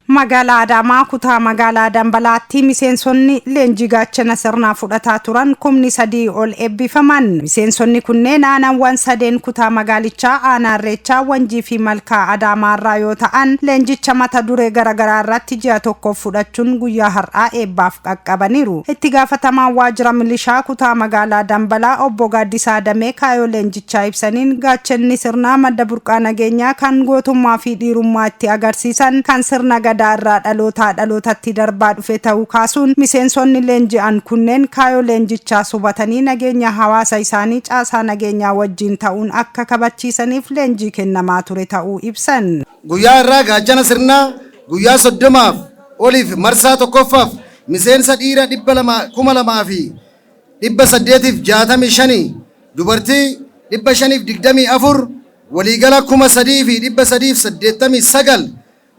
Magaalaa Adaamaa kutaa magaalaa Dambalaatti miseensonni leenjii gaachana sirnaa fudhataa turan 3,000 ol eebbifaman. Miseensonni kunneen aanaawwan sadeen kutaa magaalichaa Aanaa Irreechaa, Wanjii fi Malkaa Adaamaarraa yoo ta'an, leenjicha mata duree garaagaraa irratti ji'a tokkoof fudhachuun guyyaa har'aa eebbaaf qaqqabaniiru. Itti gaafatamaan waajjira milishaa kutaa magaalaa Dambalaa obbo Gaaddisaa Damee kaayoo leenjichaa ibsaniin, gaachanni sirnaa madda burqaa nageenyaa kan gootummaa fi dhiirummaa itti agarsiisan kan sirna gadaa irraa dhalootaa dhalootatti darbaa dhufe ta'uu kaasuun, miseensonni leenji'an kunneen kaayoo leenjichaa hubatanii nageenya hawaasa isaanii caasaa nageenyaa wajjin ta'uun akka kabachiisaniif leenjii kennamaa ture ta'uu ibsan. Guyyaa irraa gaachana sirnaa guyyaa 30f oliif marsaa tokkoffaaf miseensa dhiira 2,865, dubartii 524, waliigala 3,389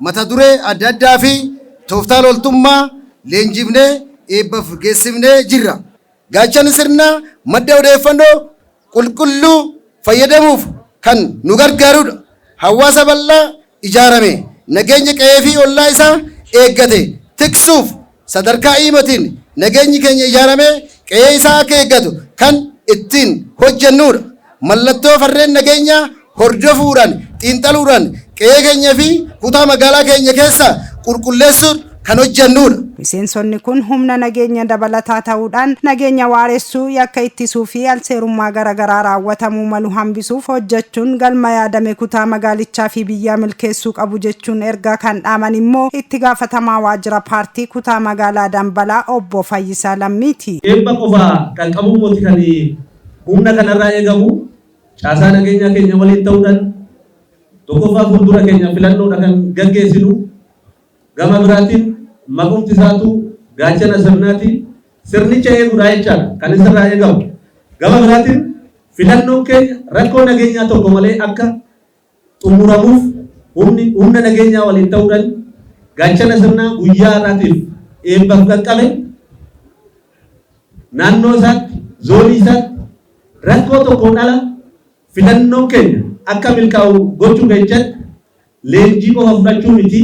mata duree adda addaa fi tooftaa loltummaa leenjifnee eebbaaf geessifnee jirra. Gaachanni sirnaa madda odeeffannoo qulqulluu fayyadamuuf kan nu gargaarudha. Hawaasa bal'aa ijaarame nageenya qe'ee fi ollaa isaa eeggate tiksuuf sadarkaa iimatiin nageenyi keenya ijaaramee qe'ee isaa akka eeggatu kan ittiin hojjennudha. Mallattoo farreen nageenyaa hordofuudhaan, xiinxaluudhaan qe'ee keenya fi kutaa magaalaa keenya keessa qulqulleessuun kan hojjennudha. Miseensonni kun humna nageenya dabalataa ta'uudhaan nageenya waaressuu, yakka ittisuu fi alseerummaa garaagaraa raawwatamuu malu hambisuuf hojjechuun galma yaadame kutaa magaalichaa fi biyyaa milkeessuu qabu jechuun ergaa kan dhaaman immoo itti gaafatamaa waajjira paartii kutaa magaalaa Dambalaa obbo Fayyisaa Lammiiti. Eebba qofa qaqqabuu moti kan humna kanarraa eegamu, caasaa nageenyaa keenya waliin ta'uudhaan tokkoffaa fuuldura keenya filannoodha kan gaggeessinu. Gama biraatiin maqumti isaatu gaachana sirnaati. Sirnicha eeguudha jechaadha kan isirraa eegamu. Gama biraatiin filannoon keenya rakkoo nageenyaa tokko malee akka xumuramuuf humni humna nageenyaa waliin ta'uudhaan gaachana sirnaa guyyaa har'aatiif eebbaaf qaqqabe naannoo isaatti, zoonii isaatti rakkoo tokkoon ala filannoon keenya akka milkaa'u gochuu keessatti leenjii qofa fudhachuu miti,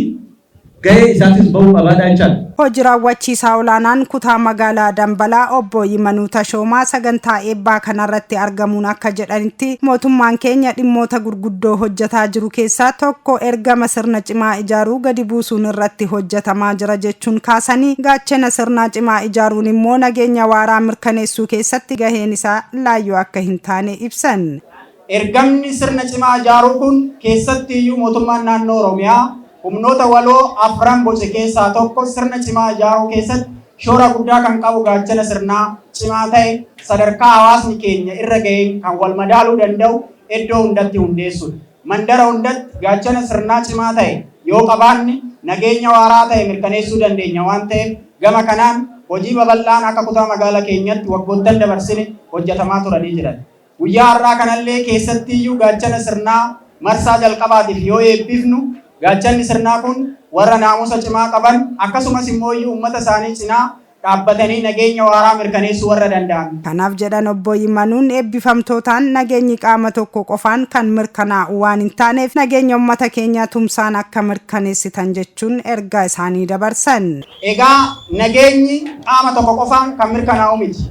gahee isaatis ba'uu qabaadha jechaadha. Hojii raawwachiisaa olaanaan kutaa magaalaa Dambalaa obbo Yimanuu Tashoomaa sagantaa eebbaa kanarratti argamuun akka jedhanitti, mootummaan keenya dhimmoota gurguddoo hojjetaa jiru keessaa tokko ergama sirna cimaa ijaaruu gadi buusuun irratti hojjetamaa jira jechuun kaasanii, gaachana sirnaa cimaa ijaaruun immoo nageenya waaraa mirkaneessuu keessatti gaheen isaa laayyoo akka hin taane ibsan. Ergamni sirna cimaa ijaaruu kun keessatti iyyuu mootummaan naannoo Oromiyaa humnoota waloo afran boce keessaa tokko sirna cimaa ijaaruu keessatti shoora guddaa kan qabu gaachana sirnaa cimaa ta'e sadarkaa hawaasni keenya irra ga'een kan wal madaaluu danda'u iddoo hundatti hundeessuudha. Mandara hundatti gaachana sirnaa cimaa ta'e yoo qabaanne nageenya waaraa ta'e mirkaneessuu dandeenya waan ta'eef, gama kanaan hojii babal'aan akka kutaa magaala keenyatti waggoottan dabarsine hojjetamaa turanii jiran. Guyyaa har'aa kanallee keessattiiyyuu gaachana sirnaa marsaa jalqabaatiif yoo eebbifnu, gaachanni sirnaa kun warra naamusa cimaa qaban, akkasumas immooyyuu uummata isaanii cinaa dhaabbatanii nageenya waaraa mirkaneessuu warra danda'an. Kanaaf jedhan obbo Yimanuun, eebbifamtootaan nageenyi qaama tokko qofaan kan mirkanaa'u waan hin taaneef nageenya uummata keenyaa tumsaan akka mirkaneessitan jechuun ergaa isaanii dabarsan. Egaa nageenyi qaama tokko qofaan kan mirkanaa'u miti.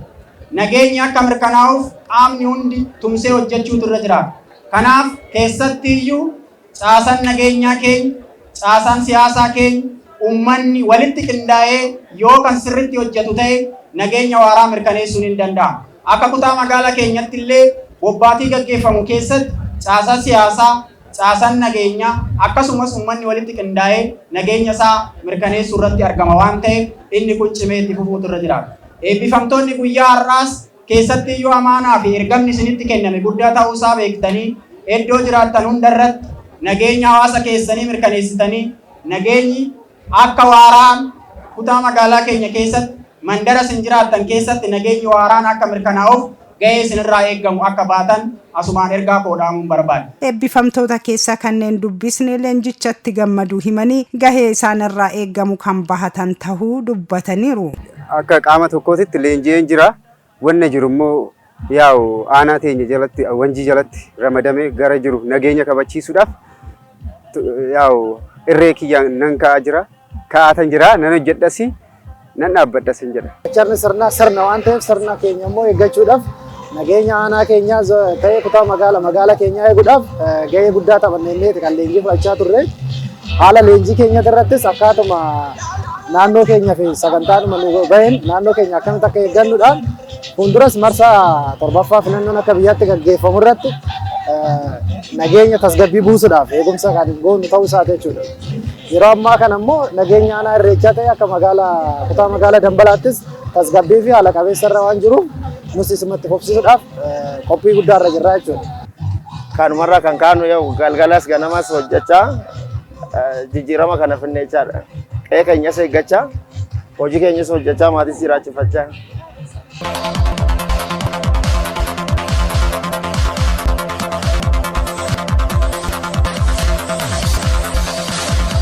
Nageenyi akka mirkanaa'uuf qaamni hundi tumsee hojjechuutu irra jiraata. Kanaaf keessattiiyyuu caasan nageenyaa keenya, caasaan siyaasaa keenya, uummanni walitti qindaa'ee yoo kan sirritti hojjetu ta'e nageenya waaraa mirkaneessuun hin danda'ama. Akka kutaa magaalaa keenyatti illee bobbaatii gaggeeffamu keessatti caasaa siyaasaa, caasan nageenyaa akkasumas uummanni walitti qindaa'ee nageenya isaa mirkaneessuu irratti argama waan ta'eef inni kun cimee itti fufuutu irra jiraata. Eebbifamtoonni guyyaa har'aas keessattiiyyuu amaanaa fi ergamni isinitti kenname guddaa ta'uu isaa beektanii iddoo jiraattan hunda irratti nageenya hawaasa keessanii mirkaneessitanii nageenyi akka waaraan kutaa magaalaa keenya keessatti, mandara isin jiraattan keessatti nageenyi waaraan akka mirkanaa'uuf gahee isinirraa eeggamu akka baatan asumaan ergaa koo dhaamuun barbaada. Eebbifamtoota keessaa kanneen dubbisne leenjichatti gammaduu himanii gahee isaanirraa eeggamu kan bahatan tahuu dubbataniiru. Akka qaama tokkootitti leenji'een jira. Wanna jiru immoo Yaa'u aanaa teenya jalatti, Wanjii jalatti ramadamee gara jiru nageenya kabachiisuudhaaf yaa'u irree kiyyaan nan ka'aa jira. Ka'aatan jira, nan hojjedhasi, nan dhaabbadhas hin jedha. Gaachanni sirnaa sirna waan ta'eef, sirna keenya immoo eeggachuudhaaf, nageenya aanaa keenyaa ta'ee kutaa magaalaa keenyaa eeguudhaaf gahee guddaa taphanneeti kan leenjii fudhachaa turre. Haala leenjii keenya irrattis akkaatuma naannoo keenya fi sagantaadhuma nu baheen naannoo keenya akkamitti akka eeggannuudhaan, fuulduras marsaa torbaffaa filannoon akka biyyaatti gaggeeffamu irratti nageenya tasgabbii buusuudhaaf eegumsa kan goonu ta'uu isaati jechuudha. Yeroo ammaa kana immoo nageenya aanaa Irreechaa ta'e akka magaalaa kutaa magaalaa Dambalaattis tasgabbii fi haala qabeessa irra waan jiruuf, nus isumatti fufsiisuudhaaf qophii guddaa irra jirra jechuudha. Kanumarraa kan kaanu yoo galgalas ganamas hojjechaa jijjiirama kana finne jechaadha. Qe'ee keenyas eeggachaa, hojii keenyas hojjechaa, maatis jiraachifachaa.